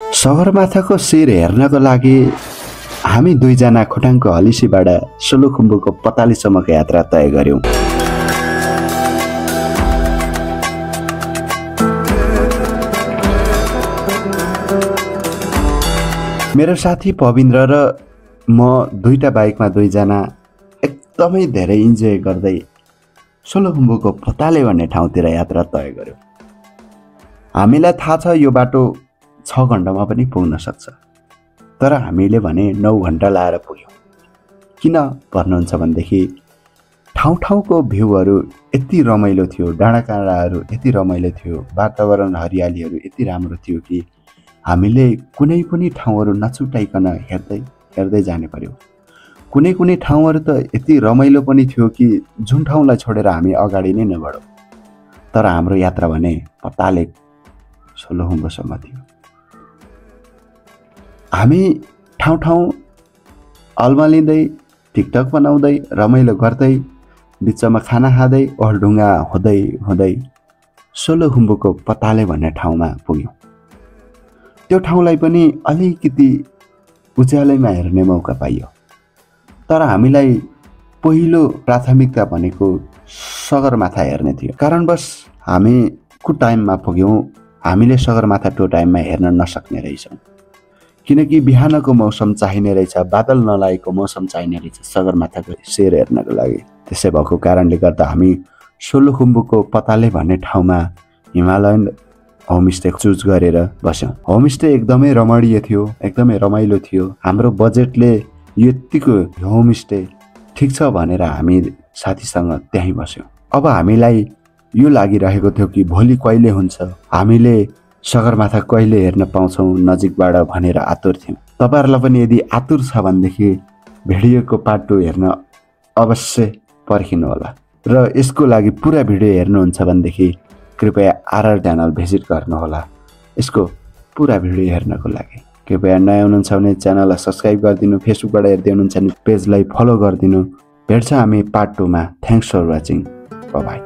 सगरमाथाको शिर हेर्नको लागि हामी दुईजना खोटाङको हलिसीबाट सोलुखुम्बुको पतालीसम्मको यात्रा तय गर्यौं। मेरो साथी पविन्द्र र म दुईटा बाइकमा दुईजना एकदमै धेरै इन्जोय गर्दै सोलुखुम्बुको पताले भन्ने ठाउँतिर यात्रा तय गर्यौं। हामीलाई थाहा छ यो बाटो 6 घण्टामा पनि पुग्न सक्छ, तर हामीले भने 9 घण्टा लाएर पुग्यौं। किन भन्नुहुन्छ भनेदेखि ठाउँ ठाउँको भ्यूहरू यति रमाइलो थियो, डाँडाकाँडाहरू यति रमाइलो थियो, वातावरण हरियालीहरू यति राम्रो थियो कि हामीले कुनै पनि ठाउँहरू नछुटाइकन हेर्दै जाने पर्यो। कुनै ठाउँहरू त यति रमाइलो पनि थियो कि जुन ठाउँलाई छोडेर हामी अगाडि नै नबढौँ। तर हाम्रो यात्रा भने पताले सोलुखुम्बुसम्म थियो। हामी ठाउँ अल्मलिँदै टिकटक बनाउँदै रमाइलो गर्दै बिचमा खाना खाँदै ओल्डुङ्गा हुँदै सोलुखुम्बुको पताले भन्ने ठाउँमा पुग्यौँ। त्यो ठाउँलाई पनि अलिकति उज्यालोमा हेर्ने मौका पाइयो। तर हामीलाई पहिलो प्राथमिकता भनेको सगरमाथा हेर्ने थियो। कारणवश हामी टाइममा पुग्यौँ। हामीले सगरमाथा त्यो टाइममा हेर्न नसक्ने रहेछौँ, किनकि बिहानको मौसम चाहिने रहेछ, बादल नलागेको मौसम चाहिने रहेछ सगरमाथाको शिर हेर्नको लागि। त्यसै भएको कारणले गर्दा हामी सोलुखुम्बुको पताले भन्ने ठाउँमा हिमालयन होमस्टे चुज गरेर बस्यौँ। होमस्टे एकदमै रमणीय थियो, एकदमै रमाइलो थियो। हाम्रो बजेटले यतिको होमस्टे ठिक छ भनेर हामी साथीसँग त्यहीँ बस्यौँ। अब हामीलाई यो लागिरहेको थियो कि भोलि कहिले हुन्छ, हामीले सगरमाथा कहिले हेर्न पाउँछौँ नजिकबाट भनेर आतुर थियौँ। तपाईँहरूलाई पनि यदि आतुर छ भनेदेखि भिडियोको पार्ट 2 हेर्न अवश्य पर्खिनु होला। र यसको लागि पुरा भिडियो हेर्नुहुन्छ भनेदेखि कृपया आरआर च्यानल भिजिट गर्नुहोला यसको पुरा भिडियो हेर्नको लागि। कृपया नयाँ हुनुहुन्छ भने च्यानललाई सब्सक्राइब गरिदिनु, फेसबुकबाट हेर्दै हुनुहुन्छ भने पेजलाई फलो गरिदिनु। भेट्छ हामी पार्ट 2 मा। Thanks for watching. बाई।